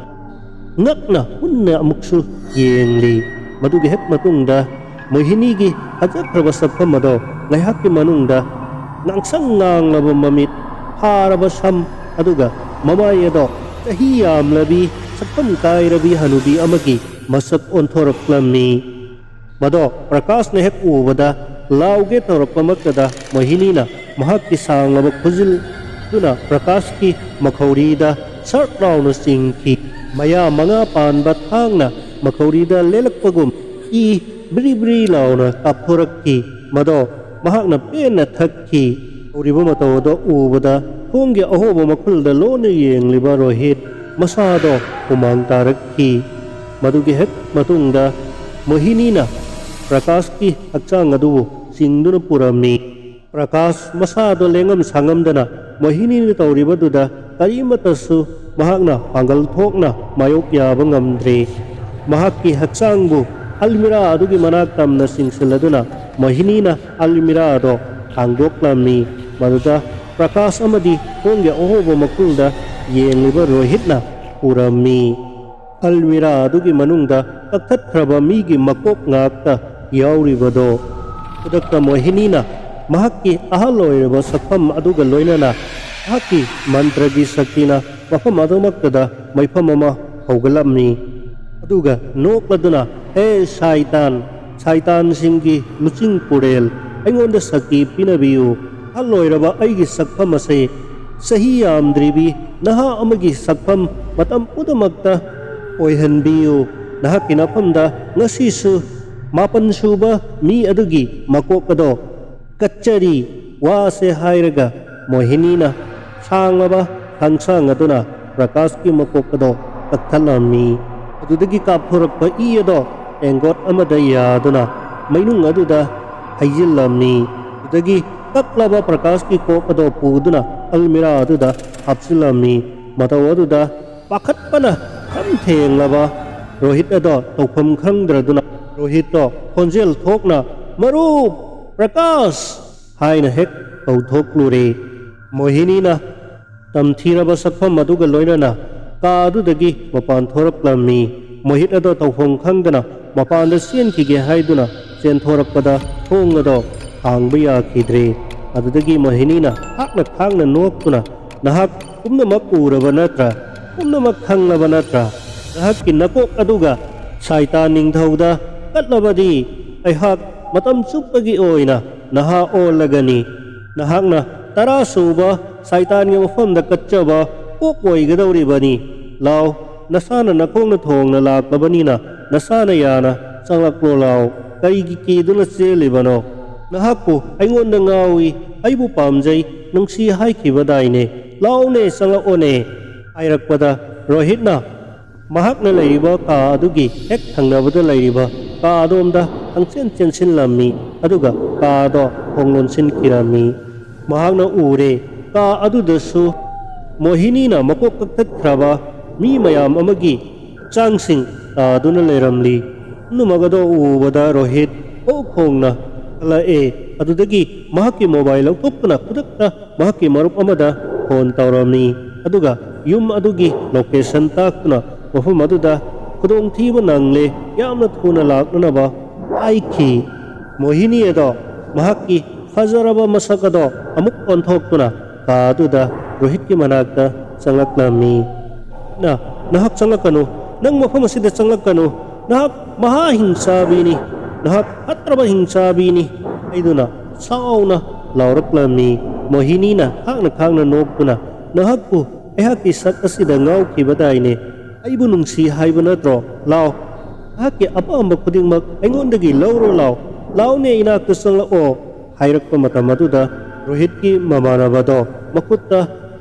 ꯉꯛꯅ ꯃꯨꯟꯅ ꯑꯃꯨꯛꯁꯨ ꯌꯦꯡꯂꯤ꯫ ꯃꯗꯨꯒꯤ ꯍꯦꯛ ꯃꯇꯨꯡꯗ ꯃꯣꯍꯤꯅꯤꯒꯤ ꯐꯖꯈ꯭ꯔꯕ ꯁꯛꯐꯝ ꯑꯗꯣ ꯉꯥꯏꯍꯥꯛꯀꯤ ꯃꯅꯨꯡꯗ ꯉꯥꯡꯁꯪ ꯉꯥꯡꯂꯕ ꯃꯃꯤꯠ, ꯐꯥꯔꯕ ꯁꯝ, ꯑꯗꯨꯒ ꯃꯃꯥꯏ ꯑꯗꯣ ꯆꯍꯤ ꯌꯥꯝꯂꯕꯤ, ꯁꯛꯐꯝ ꯀꯥꯏꯔꯕꯤ ꯍꯅꯨꯕꯤ ꯑꯃꯒꯤ ꯃꯁꯛ ꯑꯣꯟꯊꯣꯔꯛꯂꯝꯃꯤ꯫ ꯃꯗꯣ ꯄ꯭ꯔꯀꯥꯁꯅ ꯍꯦꯛ ꯎꯕꯗ ꯂꯥꯎꯒꯦ ꯇꯧꯔꯛꯄꯃꯛꯇꯗ ꯃꯣꯍꯤꯅꯤꯅ ꯃꯍꯥꯛꯀꯤ ꯁꯥꯡꯂꯕ ꯈꯨꯖꯤꯜꯗꯨꯅ ꯄ꯭ꯔꯀꯥꯁꯀꯤ ꯃꯈꯧꯔꯤꯗ ꯁꯔꯠ ꯂꯥꯎꯅ ꯆꯤꯡꯈꯤ꯫ ꯃꯌꯥ ꯃꯉꯥ ꯄꯥꯟꯕ ꯊꯥꯡꯅ ꯃꯈꯧꯔꯤꯗ ꯂꯦꯜꯂꯛꯄꯒꯨꯝ ꯏ ꯕ꯭ꯔꯤ ꯕ꯭ꯔꯤ ꯂꯥꯎꯅ ꯀꯥꯞꯊꯣꯔꯛꯈꯤ꯫ ꯃꯗꯣ ꯃꯍꯥꯛꯅ ꯄꯦꯟꯅ ꯊꯛꯈꯤ꯫ ꯇꯧꯔꯤꯕ ꯃꯇꯧ ꯑꯗꯣ ꯎꯕꯗ ꯊꯣꯡꯒꯤ ꯑꯍꯣꯕ ꯃꯈꯨꯜꯗ ꯂꯣꯟꯅ ꯌꯦꯡꯂꯤꯕ ꯔꯣꯍꯤꯠ ꯃꯁꯥꯗꯣ ꯍꯨꯃꯥꯡ ꯇꯥꯔꯛꯈꯤ꯫ ꯃꯗꯨꯒꯤ ꯍꯦꯛ ꯃꯇꯨꯡꯗ ꯃꯣꯍꯤꯅꯤꯅ ꯄ꯭ꯔꯀꯥꯁꯀꯤ ꯍꯛꯆꯥꯡ ꯑꯗꯨꯕꯨ ꯆꯤꯡꯗꯨꯅ ꯄꯨꯔꯝꯃꯤ꯫ ꯄ꯭ꯔꯀꯥꯁ ꯃꯁꯥꯗꯣ ꯂꯦꯡꯉꯝ ꯁꯥꯉꯝꯗꯅ ꯃꯣꯍꯤꯅꯤꯅ ꯇꯧꯔꯤꯕꯗꯨꯗ ꯀꯔꯤꯃꯠꯇꯁꯨ ꯃꯍꯥꯛꯅ ꯄꯥꯡꯒꯜ ꯊꯣꯛꯅ ꯃꯥꯌꯣꯛ ꯌꯥꯕ ꯉꯝꯗ꯭ꯔꯦ꯫ ꯃꯍꯥꯛꯀꯤ ꯍꯛꯆꯥꯡꯕꯨ ꯑꯜꯃꯤꯔꯥ ꯑꯗꯨꯒꯤ ꯃꯅꯥꯛ ꯇꯝꯅ ꯆꯤꯡꯁꯤꯜꯂꯗꯨꯅ ꯃꯣꯍꯤꯅꯤꯅ ꯑꯜꯃꯤꯔꯥ ꯑꯗꯣ ꯍꯥꯡꯗꯣꯛꯂꯝꯃꯤ꯫ ꯃꯗꯨꯗ ꯄ꯭ꯔꯀꯥꯁ ꯑꯃꯗꯤ ꯊꯣꯡꯒꯤ ꯑꯍꯣꯕ ꯃꯈꯨꯜꯗ ꯌꯦꯡꯂꯤꯕ ꯔꯣꯍꯤꯠꯅ ꯎꯔꯝꯃꯤ꯫ ꯑꯜꯃꯤꯔꯥ ꯑꯗꯨꯒꯤ ꯃꯅꯨꯡꯗ ꯀꯛꯊꯠꯈ꯭ꯔꯕ ꯃꯤꯒꯤ ꯃꯀꯣꯛ ꯉꯥꯛꯇ ꯌꯥꯎꯔꯤꯕꯗꯣ꯫ ꯈꯨꯗꯛꯇ ꯃꯣꯍꯤꯅꯤꯅ ꯃꯍꯥꯛꯀꯤ ꯑꯍꯜ ꯑꯣꯏꯔꯕ ꯁꯛꯐꯝ ꯑꯗꯨꯒ ꯂꯣꯏꯅꯅ ꯃꯍꯥꯛꯀꯤ ꯃꯟꯇ꯭ꯔꯒꯤ ꯁꯛꯇꯤꯅ ꯃꯐꯝ ꯑꯗꯨꯃꯛꯇꯗ ꯃꯩꯐꯝ ꯑꯃ ꯍꯧꯒꯠꯂꯝꯃꯤ꯫ ꯑꯗꯨꯒ ꯅꯣꯛꯂꯗꯨꯅ, "ꯍꯦ ꯁꯥꯏꯇꯥꯟ, ꯁꯥꯏꯇꯥꯟꯁꯤꯡꯒꯤ ꯂꯨꯆꯤꯡ ꯄꯨꯔꯦꯜ, ꯑꯩꯉꯣꯟꯗ ꯁꯛꯇꯤ ꯄꯤꯅꯕꯤꯌꯨ꯫ ꯑꯍꯜ ꯑꯣꯏꯔꯕ ꯑꯩꯒꯤ ꯁꯛꯐꯝ ꯑꯁꯦ ꯆꯍꯤ ꯌꯥꯝꯗ꯭ꯔꯤꯕꯤ ꯅꯍꯥ ꯑꯃꯒꯤ ꯁꯛꯐꯝ ꯃꯇꯝ ꯄꯨꯝꯅꯃꯛꯇ ꯑꯣꯏꯍꯟꯕꯤꯌꯨ꯫ ꯅꯍꯥꯛꯀꯤ ꯅꯐꯝꯗ ꯉꯁꯤꯁꯨ ꯃꯥꯄꯟ ꯁꯨꯕ ꯃꯤ ꯑꯗꯨꯒꯤ ꯃꯀꯣꯛ ꯑꯗꯣ ꯀꯠꯆꯔꯤ" ꯋꯥꯁꯦ ꯍꯥꯏꯔꯒ ꯃꯣꯍꯤꯅꯤꯅ ꯁꯥꯡꯂꯕ ꯊꯥꯡꯁꯥꯡ ꯑꯗꯨꯅ ꯄ꯭ꯔꯀꯥꯁꯀꯤ ꯃꯀꯣꯛ ꯑꯗꯣ ꯀꯛꯊꯠꯂꯝꯃꯤ꯫ ꯑꯗꯨꯗꯒꯤ ꯀꯥꯞꯊꯣꯔꯛꯄ ꯏ ꯑꯗꯣ ꯇꯦꯡꯀꯣꯠ ꯑꯃꯗ ꯌꯥꯗꯨꯅ ꯃꯩꯅꯨꯡ ꯑꯗꯨꯗ ꯍꯩꯖꯤꯜꯂꯝꯃꯤ꯫ ꯑꯗꯨꯗꯒꯤ ꯀꯛꯂꯕ ꯄ꯭ꯔꯀꯥꯁꯀꯤ ꯀꯣꯛ ꯑꯗꯣ ꯄꯨꯗꯨꯅ ꯑꯜꯃꯤꯔꯥ ꯑꯗꯨꯗ ꯍꯥꯞꯆꯤꯜꯂꯝꯃꯤ꯫ ꯃꯇꯧ ꯑꯗꯨꯗ ꯄꯥꯈꯠꯄꯅ ꯈꯝ ꯊꯦꯡꯂꯕ ꯔꯣꯍꯤꯠ ꯑꯗꯣ ꯇꯧꯐꯝ ꯈꯪꯗ꯭ꯔꯗꯨꯅ ꯔꯣꯍꯤꯠꯇꯣ ꯈꯣꯟꯖꯦꯜ ꯊꯣꯛꯅ, "ꯃꯔꯨꯞ ꯄ꯭ꯔꯀꯥꯁ!" ꯍꯥꯏꯅ ꯍꯦꯛ ꯀꯧꯊꯣꯛꯂꯨꯔꯦ꯫ ꯃꯣꯍꯤꯅꯤꯅ ꯇꯝꯊꯤꯔꯕ ꯁꯛꯐꯝ ꯑꯗꯨꯒ ꯂꯣꯏꯅꯅ ꯀꯥ ꯑꯗꯨꯗꯒꯤ ꯃꯄꯥꯟ ꯊꯣꯔꯛꯂꯝꯃꯤ꯫ ꯃꯣꯍꯤꯠ ꯑꯗꯣ ꯇꯧꯐꯝ ꯈꯪꯗꯅ ꯃꯄꯥꯟꯗ ꯆꯦꯟꯈꯤꯒꯦ ꯍꯥꯏꯗꯨꯅ ꯆꯦꯟꯊꯣꯔꯛꯄꯗ ꯊꯣꯡ ꯑꯗꯣ ꯍꯥꯡꯕ ꯌꯥꯈꯤꯗ꯭ꯔꯦ꯫ ꯑꯗꯨꯗꯒꯤ ꯃꯣꯍꯤꯅꯤꯅ ꯍꯥꯛꯅ ꯈꯥꯡꯅ ꯅꯣꯛꯇꯨꯅ, "ꯅꯍꯥꯛ ꯄꯨꯝꯅꯃꯛ ꯎꯔꯕ ꯅꯠꯇ꯭ꯔꯥ? ꯄꯨꯝꯅꯃꯛ ꯈꯪꯂꯕ ꯅꯠꯇ꯭ꯔꯥ? ꯅꯍꯥꯛꯀꯤ ꯅꯀꯣꯛ ꯑꯗꯨꯒ ꯁꯥꯏꯇꯥꯟ ꯅꯤꯡꯊꯧꯗ ꯀꯠꯂꯕꯗꯤ ꯑꯩꯍꯥꯛ ꯃꯇꯝ ꯆꯨꯞꯄꯒꯤ ꯑꯣꯏꯅ ꯅꯍꯥ ꯑꯣꯜꯂꯒꯅꯤ꯫ ꯅꯍꯥꯛꯅ ꯇꯔꯥ ꯁꯨꯕ ꯁꯥꯏꯇꯥꯟꯒꯤ ꯃꯐꯝꯗ ꯀꯠꯆꯕ ꯀꯣꯛ ꯑꯣꯏꯒꯗꯧꯔꯤꯕꯅꯤ꯫ ꯂꯥꯎ, ꯅꯁꯥꯅ ꯅꯈꯣꯡꯅ ꯊꯣꯡꯅ ꯂꯥꯛꯂꯕꯅꯤꯅ ꯅꯁꯥꯅ ꯌꯥꯅ ꯆꯪꯂꯛꯂꯣ ꯂꯥꯎ꯫ ꯀꯔꯤꯒꯤ ꯀꯤꯗꯨꯅ ꯆꯦꯜꯂꯤꯕꯅꯣ? ꯅꯍꯥꯛꯄꯨ ꯑꯩꯉꯣꯟꯗ ꯉꯥꯎꯏ, ꯑꯩꯕꯨ ꯄꯥꯝꯖꯩ, ꯅꯨꯡꯁꯤ ꯍꯥꯏꯈꯤꯕꯗꯥꯏꯅꯦ? ꯂꯥꯎꯅꯦ, ꯆꯪꯂꯛꯑꯣꯅꯦ" ꯍꯥꯏꯔꯛꯄꯗ ꯔꯣꯍꯤꯠꯅ ꯃꯍꯥꯛꯅ ꯂꯩꯔꯤꯕ ꯀꯥ ꯑꯗꯨꯒꯤ ꯍꯦꯛ ꯊꯪꯅꯕꯗ ꯂꯩꯔꯤꯕ ꯀꯥ ꯑꯗꯣꯝꯗ ꯈꯪꯆꯦꯟ ꯆꯦꯟꯁꯤꯜꯂꯝꯃꯤ, ꯑꯗꯨꯒ ꯀꯥ ꯑꯗꯣ ꯊꯣꯡ ꯂꯣꯟꯁꯤꯟꯈꯤꯔꯝꯃꯤ꯫ ꯃꯍꯥꯛꯅ ꯎꯔꯦ, ꯀꯥ ꯑꯗꯨꯗꯁꯨ ꯃꯣꯍꯤꯅꯤꯅ ꯃꯀꯣꯛ ꯀꯛꯊꯠꯈ꯭ꯔꯕ ꯃꯤ ꯃꯌꯥꯝ ꯑꯃꯒꯤ ꯍꯛꯆꯥꯡꯁꯤꯡ ꯇꯥꯗꯨꯅ ꯂꯩꯔꯝꯂꯤ꯫ ꯄꯨꯝꯅꯃꯛ ꯑꯗꯣ ꯎꯕꯗ ꯔꯣꯍꯤꯠ ꯀꯣꯛ ꯈꯣꯡꯅ ꯀꯜꯂꯛꯑꯦ꯫ ꯑꯗꯨꯗꯒꯤ ꯃꯍꯥꯛꯀꯤ ꯃꯣꯕꯥꯏꯜ ꯂꯧꯊꯣꯛꯇꯨꯅ ꯈꯨꯗꯛꯇ ꯃꯍꯥꯛꯀꯤ ꯃꯔꯨꯞ ꯑꯃꯗ ꯐꯣꯟ ꯇꯧꯔꯝꯃꯤ꯫ ꯑꯗꯨꯒ ꯌꯨꯝ ꯑꯗꯨꯒꯤ ꯂꯣꯀꯦꯁꯟ ꯇꯥꯛꯇꯨꯅ ꯃꯐꯝ ꯑꯗꯨꯗ ꯈꯨꯗꯣꯡꯊꯤꯕ ꯅꯪꯂꯦ, ꯌꯥꯝꯅ ꯊꯨꯅ ꯂꯥꯛꯅꯅꯕ ꯍꯥꯏꯈꯤ꯫ ꯃꯣꯍꯤꯅꯤ ꯑꯗꯣ ꯃꯍꯥꯛꯀꯤ ꯐꯖꯔꯕ ꯃꯁꯛ ꯑꯗꯣ ꯑꯃꯨꯛ ꯑꯣꯟꯊꯣꯛꯇꯨꯅ ꯀꯥ ꯑꯗꯨꯗ ꯔꯣꯍꯤꯠꯀꯤ ꯃꯅꯥꯛꯇ ꯆꯪꯂꯛꯂꯝꯃꯤ꯫ "ꯅ-, ꯅꯍꯥꯛ ꯆꯪꯂꯛꯀꯅꯨ, ꯅꯪ ꯃꯐꯝ ꯑꯁꯤꯗ ꯆꯪꯂꯛꯀꯅꯨ, ꯅꯍꯥꯛ ꯃꯍꯥ ꯍꯤꯡꯆꯥꯕꯤꯅꯤ, ꯅꯍꯥꯛ ꯐꯠꯇ꯭ꯔꯕ ꯍꯤꯡꯆꯥꯕꯤꯅꯤ" ꯍꯥꯏꯗꯨꯅ ꯁꯥꯎꯅ ꯂꯥꯎꯔꯛꯂꯝꯃꯤ꯫ ꯃꯣꯍꯤꯅꯤꯅ ꯈꯥꯡꯅ ꯈꯥꯡꯅ ꯅꯣꯛꯇꯨꯅ, "ꯅꯍꯥꯛꯄꯨ ꯑꯩꯍꯥꯛꯀꯤ ꯁꯛ ꯑꯁꯤꯗ ꯉꯥꯎꯈꯤꯕꯗꯥꯏꯅꯦ? ꯑꯩꯕꯨ ꯅꯨꯡꯁꯤ ꯍꯥꯏꯕ ꯅꯠꯇ꯭ꯔꯣ? ꯂꯥꯎ, ꯅꯍꯥꯛꯀꯤ ꯑꯄꯥꯝꯕ ꯈꯨꯗꯤꯡꯃꯛ ꯑꯩꯉꯣꯟꯗꯒꯤ ꯂꯧꯔꯣ ꯂꯥꯎ, ꯂꯥꯎꯅꯦ, ꯏꯅꯥꯛꯇ ꯆꯪꯂꯛꯑꯣ" ꯍꯥꯏꯔꯛꯄ ꯃꯇꯝ ꯑꯗꯨꯗ ꯔꯣꯍꯤꯠꯀꯤ ꯃꯃꯥꯟꯅꯕꯗꯣ ꯃꯈꯨꯠꯇ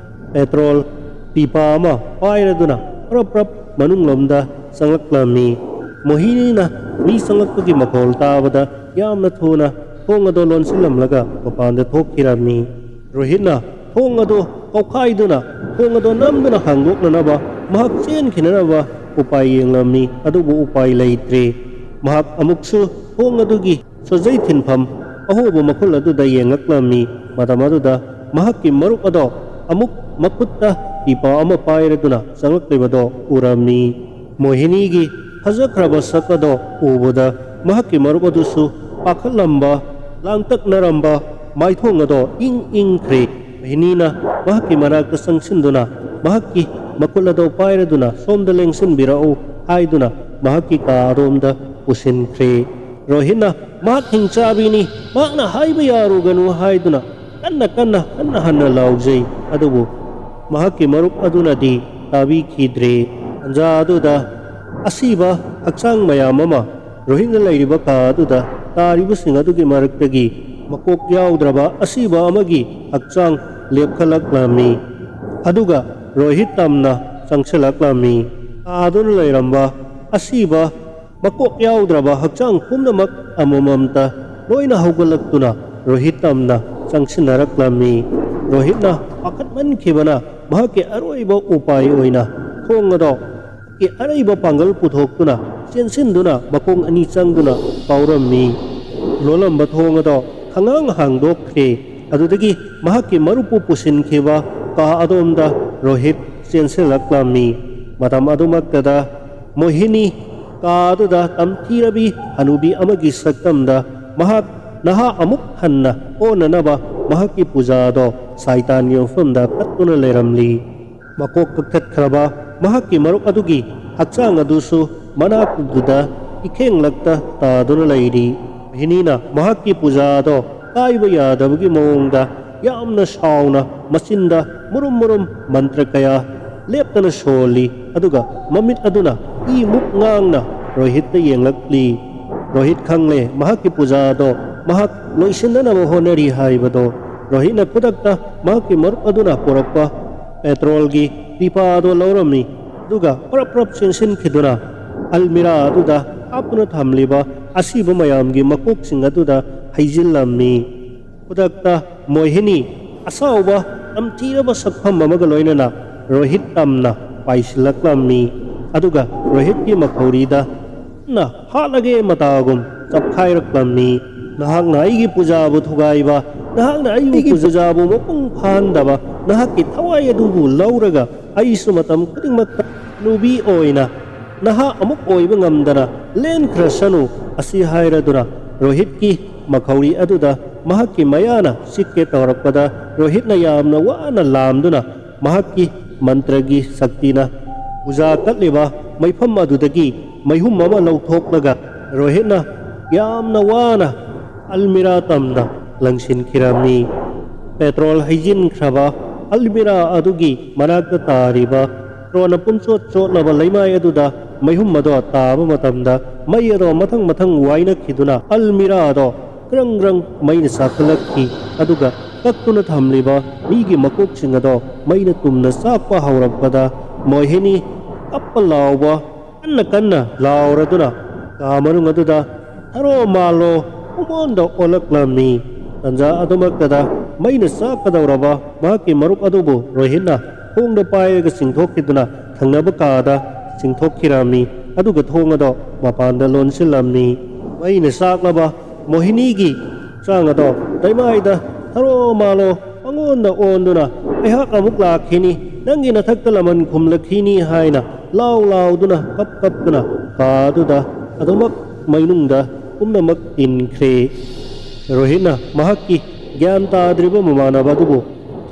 ꯄꯦꯇ꯭ꯔꯣꯜ ꯄꯤꯄꯥ ꯑꯃ ꯄꯥꯏꯔꯗꯨꯅ ꯄ꯭ꯔꯞ ꯄ꯭ꯔꯞ ꯃꯅꯨꯡꯂꯣꯝꯗ ꯆꯪꯂꯛꯂꯝꯃꯤ꯫ ꯃꯣꯍꯤꯅꯤꯅ ꯃꯤ ꯆꯪꯂꯛꯄꯒꯤ ꯃꯈꯣꯜ ꯇꯥꯕꯗ ꯌꯥꯝꯅ ꯊꯨꯅ ꯊꯣꯡ ꯑꯗꯣ ꯂꯣꯟꯁꯤꯜꯂꯝꯂꯒ ꯃꯄꯥꯟꯗ ꯊꯣꯛꯈꯤꯔꯝꯃꯤ꯫ ꯔꯣꯍꯤꯠꯅ ꯊꯣꯡ ꯑꯗꯨ ꯀꯧꯈꯥꯏꯗꯨꯅ, ꯊꯣꯡ ꯑꯗꯨ ꯅꯝꯗꯨꯅ ꯍꯥꯡꯗꯣꯛꯅꯅꯕ ꯃꯍꯥꯛ ꯆꯦꯟꯈꯤꯅꯅꯕ ꯎꯄꯥꯏ ꯌꯦꯡꯂꯝꯃꯤ, ꯑꯗꯨꯕꯨ ꯎꯄꯥꯏ ꯂꯩꯇ꯭ꯔꯦ꯫ ꯃꯍꯥꯛ ꯑꯃꯨꯛꯁꯨ ꯊꯣꯡ ꯑꯗꯨꯒꯤ ꯁꯣꯖꯩ ꯊꯤꯟꯐꯝ ꯑꯍꯣꯕ ꯃꯈꯨꯜ ꯑꯗꯨꯗ ꯌꯦꯡꯂꯛꯂꯝꯃꯤ꯫ ꯃꯇꯝ ꯑꯗꯨꯗ ꯃꯍꯥꯛꯀꯤ ꯃꯔꯨꯞ ꯑꯗꯣ ꯑꯃꯨꯛ ꯃꯈꯨꯠꯇ ꯄꯤꯄꯥ ꯑꯃ ꯄꯥꯏꯔꯗꯨꯅ ꯆꯪꯂꯛꯂꯤꯕꯗꯣ ꯎꯔꯝꯃꯤ꯫ ꯃꯣꯍꯤꯅꯤꯒꯤ ꯐꯖꯈ꯭ꯔꯕ ꯁꯛ ꯑꯗꯣ ꯎꯕꯗ ꯃꯍꯥꯛꯀꯤ ꯃꯔꯨꯞ ꯑꯗꯨꯁꯨ ꯄꯥꯈꯠꯂꯝꯕ, ꯂꯥꯡꯇꯛꯅꯔꯝꯕ ꯃꯥꯏꯊꯣꯡ ꯑꯗꯣ ꯏꯪ ꯏꯪꯈ꯭ꯔꯦ꯫ ꯃꯣꯍꯤꯅꯤꯅ ꯃꯍꯥꯛꯀꯤ ꯃꯅꯥꯛꯇ ꯆꯪꯁꯤꯟꯗꯨꯅ ꯃꯍꯥꯛꯀꯤ ꯃꯈꯨꯠ ꯑꯗꯣ ꯄꯥꯏꯔꯗꯨꯅ "ꯁꯣꯝꯗ ꯂꯦꯡꯁꯤꯟꯕꯤꯔꯛꯎ" ꯍꯥꯏꯗꯨꯅ ꯃꯍꯥꯛꯀꯤ ꯀꯥ ꯑꯗꯣꯝꯗ ꯄꯨꯁꯤꯟꯈ꯭ꯔꯦ꯫ ꯔꯣꯍꯤꯠꯅ "ꯃꯍꯥꯛ ꯍꯤꯡꯆꯥꯕꯤꯅꯤ, ꯃꯍꯥꯛꯅ ꯍꯥꯏꯕ ꯌꯥꯔꯨꯒꯅꯨ" ꯍꯥꯏꯗꯨꯅ ꯀꯟꯅ ꯀꯟꯅ ꯍꯟꯅ ꯍꯟꯅ ꯂꯥꯎꯖꯩ꯫ ꯑꯗꯨꯕꯨ ꯃꯍꯥꯛꯀꯤ ꯃꯔꯨꯞ ꯑꯗꯨꯅꯗꯤ ꯇꯥꯕꯤꯈꯤꯗ꯭ꯔꯦ꯫ ꯇꯥꯟꯖꯥ ꯑꯗꯨꯗ ꯑꯁꯤꯕ ꯍꯛꯆꯥꯡ ꯃꯌꯥꯝ ꯑꯃ ꯔꯣꯍꯤꯠꯅ ꯂꯩꯔꯤꯕ ꯀꯥ ꯑꯗꯨꯗ ꯇꯥꯔꯤꯕꯁꯤꯡ ꯑꯗꯨꯒꯤ ꯃꯔꯛꯇꯒꯤ ꯃꯀꯣꯛ ꯌꯥꯎꯗ꯭ꯔꯕ ꯑꯁꯤꯕ ꯑꯃꯒꯤ ꯍꯛꯆꯥꯡ ꯂꯦꯞꯈꯠꯂꯛꯂꯝꯃꯤ꯫ ꯑꯗꯨꯒ ꯔꯣꯍꯤꯠ ꯇꯝꯅ ꯆꯪꯁꯤꯜꯂꯛꯂꯝꯃꯤ꯫ ꯀꯥ ꯑꯗꯨꯅ ꯂꯩꯔꯝꯕ ꯑꯁꯤꯕ ꯃꯀꯣꯛ ꯌꯥꯎꯗ꯭ꯔꯕ ꯍꯛꯆꯥꯡ ꯄꯨꯝꯅꯃꯛ ꯑꯃꯃꯝꯇ ꯂꯣꯏꯅ ꯍꯧꯒꯠꯂꯛꯇꯨꯅ ꯔꯣꯍꯤꯠ ꯇꯝꯅ ꯆꯪꯁꯤꯟꯅꯔꯛꯂꯝꯃꯤ꯫ ꯔꯣꯍꯤꯠꯅ ꯄꯥꯈꯠꯃꯟꯈꯤꯕꯅ ꯃꯍꯥꯛꯀꯤ ꯑꯔꯣꯏꯕ ꯎꯄꯥꯏ ꯑꯣꯏꯅ ꯊꯣꯡ ꯑꯗꯣ ꯃꯍꯥꯛꯀꯤ ꯑꯔꯩꯕ ꯄꯥꯡꯒꯜ ꯄꯨꯊꯣꯛꯇꯨꯅ ꯆꯦꯟꯁꯤꯟꯗꯨꯅ ꯃꯈꯣꯡ ꯑꯅꯤ ꯆꯪꯗꯨꯅ ꯀꯥꯎꯔꯝꯃꯤ꯫ ꯂꯣꯜꯂꯝꯕ ꯊꯣꯡ ꯑꯗꯣ ꯈꯉꯥꯡ ꯍꯥꯡꯗꯣꯛꯈ꯭ꯔꯦ꯫ ꯑꯗꯨꯗꯒꯤ ꯃꯍꯥꯛꯀꯤ ꯃꯔꯨꯞꯄꯨ ꯄꯨꯁꯤꯟꯈꯤꯕ ꯀꯥ ꯑꯗꯣꯝꯗ ꯔꯣꯍꯤꯠ ꯆꯦꯟꯁꯤꯜꯂꯛꯂꯝꯃꯤ꯫ ꯃꯇꯝ ꯑꯗꯨꯃꯛꯇꯗ ꯃꯣꯍꯤꯅꯤ ꯀꯥ ꯑꯗꯨꯗ ꯇꯝꯊꯤꯔꯕꯤ ꯍꯅꯨꯕꯤ ꯑꯃꯒꯤ ꯁꯛꯇꯝꯗ ꯃꯍꯥꯛ ꯅꯍꯥ ꯑꯃꯨꯛ ꯍꯟꯅ ꯑꯣꯟꯅꯅꯕ ꯃꯍꯥꯛꯀꯤ ꯄꯨꯖꯥ ꯑꯗꯣ ꯁꯥꯏꯇꯥꯟꯒꯤ ꯃꯐꯝꯗ ꯀꯠꯇꯨꯅ ꯂꯩꯔꯝꯂꯤ꯫ ꯃꯀꯣꯛ ꯀꯛꯊꯠꯈ꯭ꯔꯕ ꯃꯍꯥꯛꯀꯤ ꯃꯔꯨꯞ ꯑꯗꯨꯒꯤ ꯍꯛꯆꯥꯡ ꯑꯗꯨꯁꯨ ꯃꯅꯥꯛꯇꯨꯗ ꯏꯈꯦꯡꯂꯛꯇ ꯇꯥꯗꯨꯅ ꯂꯩꯔꯤ꯫ ꯃꯣꯍꯤꯅꯤꯅ ꯃꯍꯥꯛꯀꯤ ꯄꯨꯖꯥ ꯑꯗꯣ ꯀꯥꯏꯕ ꯌꯥꯗꯕꯒꯤ ꯃꯑꯣꯡꯗ ꯌꯥꯝꯅ ꯁꯥꯎꯅ ꯃꯆꯤꯟꯗ ꯃꯨꯔꯨꯝ ꯃꯨꯔꯨꯝ ꯃꯟꯇ꯭ꯔ ꯀꯌꯥ ꯂꯦꯞꯇꯅ ꯁꯣꯜꯂꯤ꯫ ꯑꯗꯨꯒ ꯃꯃꯤꯠ ꯑꯗꯨꯅ ꯏ ꯃꯨꯛ ꯉꯥꯡꯅ ꯔꯣꯍꯤꯠꯇ ꯌꯦꯡꯂꯛꯂꯤ꯫ ꯔꯣꯍꯤꯠ ꯈꯪꯂꯦ ꯃꯍꯥꯛꯀꯤ ꯄꯨꯖꯥ ꯑꯗꯣ ꯃꯍꯥꯛ ꯂꯣꯏꯁꯤꯟꯅꯅꯕ ꯍꯣꯠꯅꯔꯤ ꯍꯥꯏꯕꯗꯣ꯫ ꯔꯣꯍꯤꯠꯅ ꯈꯨꯗꯛꯇ ꯃꯍꯥꯛꯀꯤ ꯃꯔꯨꯞ ꯑꯗꯨꯅ ꯄꯨꯔꯛꯄ ꯄꯦꯇ꯭ꯔꯣꯜꯒꯤ ꯄꯤꯄꯥ ꯑꯗꯨ ꯂꯧꯔꯝꯃꯤ꯫ ꯑꯗꯨꯒ ꯄ꯭ꯔꯞ ꯄ꯭ꯔꯞ ꯆꯦꯟꯁꯤꯟꯈꯤꯗꯨꯅ ꯑꯜꯃꯤꯔꯥ ꯑꯗꯨꯗ ꯍꯥꯞꯇꯨꯅ ꯊꯝꯂꯤꯕ ꯑꯁꯤꯕ ꯃꯌꯥꯝꯒꯤ ꯃꯀꯣꯛꯁꯤꯡ ꯑꯗꯨꯗ ꯍꯩꯖꯤꯜꯂꯝꯃꯤ꯫ ꯈꯨꯗꯛꯇ ꯃꯣꯍꯤꯅꯤ ꯑꯁꯥꯎꯕ ꯇꯝꯊꯤꯔꯕ ꯁꯛꯐꯝ ꯑꯃꯒ ꯂꯣꯏꯅꯅ ꯔꯣꯍꯤꯠ ꯇꯝꯅ ꯄꯥꯏꯁꯤꯜꯂꯛꯂꯝꯃꯤ꯫ ꯑꯗꯨꯒ ꯔꯣꯍꯤꯠꯀꯤ ꯃꯈꯧꯔꯤꯗ ꯀꯟꯅ ꯍꯥꯠꯂꯒꯦ ꯃꯇꯥꯒꯨꯝ ꯆꯞꯈꯥꯏꯔꯛꯂꯝꯃꯤ꯫ ꯅꯍꯥꯛꯅ ꯑꯩꯒꯤ ꯄꯨꯖꯥꯕꯨ ꯊꯨꯒꯥꯏꯕ, ꯅꯍꯥꯛꯅ ꯑꯩꯒꯤ ꯄꯨꯖꯥꯕꯨ ꯃꯄꯨꯡ ꯐꯥꯍꯟꯗꯕ, ꯅꯍꯥꯛꯀꯤ ꯊꯋꯥꯏ ꯑꯗꯨꯕꯨ ꯂꯧꯔꯒ ꯑꯩꯁꯨ ꯃꯇꯝ ꯈꯨꯗꯤꯡꯃꯛꯇ ꯍꯅꯨꯕꯤ ꯑꯣꯏꯅ ꯅꯍꯥ ꯑꯃꯨꯛ ꯑꯣꯏꯕ ꯉꯝꯗꯅ ꯂꯦꯟꯈ꯭ꯔꯁꯅꯨ" ꯑꯁꯤ ꯍꯥꯏꯔꯗꯨꯅ ꯔꯣꯍꯤꯠꯀꯤ ꯃꯈꯧꯔꯤ ꯑꯗꯨꯗ ꯃꯍꯥꯛꯀꯤ ꯃꯌꯥꯅ ꯆꯤꯛꯀꯦ ꯇꯧꯔꯛꯄꯗ, ꯔꯣꯍꯤꯠꯅ ꯌꯥꯝꯅ ꯋꯥꯅ ꯂꯥꯝꯗꯨꯅ ꯃꯍꯥꯛꯀꯤ ꯃꯟꯇ꯭ꯔꯒꯤ ꯁꯛꯇꯤꯅ ꯄꯨꯖꯥ ꯀꯠꯂꯤꯕ ꯃꯩꯐꯝ ꯑꯗꯨꯗꯒꯤ ꯃꯩꯍꯨꯝ ꯑꯃ ꯂꯧꯊꯣꯛꯂꯒ ꯔꯣꯍꯤꯠꯅ ꯌꯥꯝꯅ ꯋꯥꯅ ꯑꯜꯃꯤꯔꯥ ꯇꯝꯅ ꯂꯪꯁꯤꯟꯈꯤꯔꯝꯃꯤ꯫ ꯄꯦꯇ꯭ꯔꯣꯜ ꯍꯩꯖꯤꯟꯈ꯭ꯔꯕ ꯑꯜꯃꯤꯔꯥ ꯑꯗꯨꯒꯤ ꯃꯅꯥꯛꯇ ꯇꯥꯔꯤꯕ ꯇ꯭ꯔꯣꯟꯅ ꯄꯨꯝꯆꯣꯠ ꯆꯣꯠꯂꯕ ꯂꯩꯃꯥꯏ ꯑꯗꯨꯗ ꯃꯩꯍꯨꯝ ꯑꯗꯣ ꯇꯥꯕ ꯃꯇꯝꯗ, ꯃꯩ ꯑꯗꯣ ꯃꯊꯪ ꯃꯊꯪ ꯋꯥꯏꯅꯈꯤꯗꯨꯅ ꯑꯜꯃꯤꯔꯥ ꯑꯗꯣ ꯒ꯭ꯔꯪ ꯒ꯭ꯔꯪ ꯃꯩꯅ ꯆꯥꯛꯈꯠꯂꯛꯈꯤ꯫ ꯑꯗꯨꯒ ꯀꯛꯇꯨꯅ ꯊꯝꯂꯤꯕ ꯃꯤꯒꯤ ꯃꯀꯣꯛꯁꯤꯡ ꯑꯗꯣ ꯃꯩꯅ ꯇꯨꯝꯅ ꯆꯥꯛꯄ ꯍꯧꯔꯛꯄꯗ, ꯃꯣꯍꯤꯅꯤ ꯀꯞꯄ ꯂꯥꯎꯕ ꯀꯟꯅ ꯀꯟꯅ ꯂꯥꯎꯔꯗꯨꯅ ꯀꯥ ꯃꯅꯨꯡ ꯑꯗꯨꯗ ꯊꯔꯣ ꯃꯥꯜꯂꯣ ꯄꯨꯡꯑꯣꯟꯗ ꯑꯣꯜꯂꯛꯂꯝꯃꯤ꯫ ꯇꯟꯖꯥ ꯑꯗꯨꯃꯛꯇꯗ ꯃꯩꯅ ꯆꯥꯛꯀꯗꯧꯔꯕ ꯃꯍꯥꯛꯀꯤ ꯃꯔꯨꯞ ꯑꯗꯨꯕꯨ ꯔꯣꯍꯤꯠꯅ ꯈꯣꯡꯗ ꯄꯥꯏꯔꯒ ꯆꯤꯡꯊꯣꯛꯈꯤꯗꯨꯅ ꯊꯪꯅꯕ ꯀꯥꯗ ꯆꯤꯡꯊꯣꯛꯈꯤꯔꯝꯃꯤ꯫ ꯑꯗꯨꯒ ꯊꯣꯡ ꯑꯗꯣ ꯃꯄꯥꯟꯗ ꯂꯣꯟꯁꯤꯜꯂꯝꯃꯤ꯫ ꯃꯩꯅ ꯆꯥꯛꯂꯕ ꯃꯣꯍꯤꯅꯤꯒꯤ ꯍꯛꯆꯥꯡ ꯑꯗꯣ ꯂꯩꯃꯥꯏꯗ ꯊꯔꯣ ꯃꯥꯜꯂꯣ ꯄꯪꯑꯣꯟꯗ ꯑꯣꯟꯗꯨꯅ, "ꯑꯩꯍꯥꯛ ꯑꯃꯨꯛ ꯂꯥꯛꯈꯤꯅꯤ, ꯅꯪꯒꯤ ꯅꯊꯛꯇ ꯂꯃꯟ ꯈꯨꯝꯂꯛꯈꯤꯅꯤ" ꯍꯥꯏꯅ ꯂꯥꯎ ꯂꯥꯎꯗꯨꯅ ꯀꯞ ꯀꯞꯇꯨꯅ ꯀꯥ ꯑꯗꯨꯗ ꯑꯗꯨꯃꯛ ꯃꯩꯅꯨꯡꯗ ꯄꯨꯝꯅꯃꯛ ꯇꯤꯟꯈ꯭ꯔꯦ꯫ ꯔꯣꯍꯤꯠꯅ ꯃꯍꯥꯛꯀꯤ ꯒ꯭ꯌꯥꯟ ꯇꯥꯗ꯭ꯔꯤꯕ ꯃꯃꯥꯟꯅꯕ ꯑꯗꯨꯕꯨ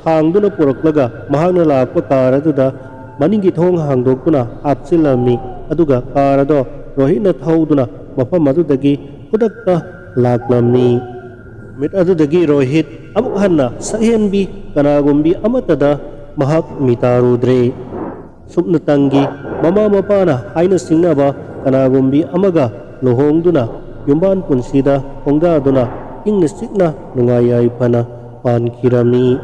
ꯊꯥꯡꯗꯨꯅ ꯄꯨꯔꯛꯂꯒ ꯃꯍꯥꯛꯅ ꯂꯥꯛꯄ ꯀꯥꯔ ꯑꯗꯨꯗ ꯃꯅꯤꯡꯒꯤ ꯊꯣꯡ ꯍꯥꯡꯗꯣꯛꯇꯨꯅ ꯍꯥꯞꯆꯤꯜꯂꯝꯃꯤ꯫ ꯑꯗꯨꯒ ꯀꯥꯔ ꯑꯗꯣ ꯔꯣꯍꯤꯠꯅ ꯊꯧꯗꯨꯅ ꯃꯐꯝ ꯑꯗꯨꯗꯒꯤ ꯈꯨꯗꯛꯇ ꯂꯥꯛꯂꯝꯃꯤ꯫ ꯅꯨꯃꯤꯠ ꯑꯗꯨꯗꯒꯤ ꯔꯣꯍꯤꯠ ꯑꯃꯨꯛ ꯍꯟꯅ ꯁꯛꯍꯦꯟꯕꯤ ꯀꯅꯥꯒꯨꯝꯕꯤ ꯑꯃꯠꯇꯗ ꯃꯍꯥꯛ ꯃꯤꯇꯥꯔꯨꯗ꯭ꯔꯦ꯫ ꯁꯨꯞꯅꯇꯪꯒꯤ ꯃꯃꯥ ꯃꯄꯥꯅ ꯍꯥꯏꯅ ꯁꯤꯡꯅꯕ ꯀꯅꯥꯒꯨꯝꯕꯤ ꯑꯃꯒ ꯂꯨꯍꯣꯡꯗꯨꯅ ꯌꯨꯝꯕꯥꯟ ꯄꯨꯟꯁꯤꯗ ꯈꯣꯡꯗꯥꯗꯨꯅ ꯏꯪꯅ ꯆꯤꯛꯅ ꯅꯨꯡꯉꯥꯏ ꯌꯥꯏꯐꯅ ꯄꯥꯟꯈꯤꯔꯝꯃꯤ꯫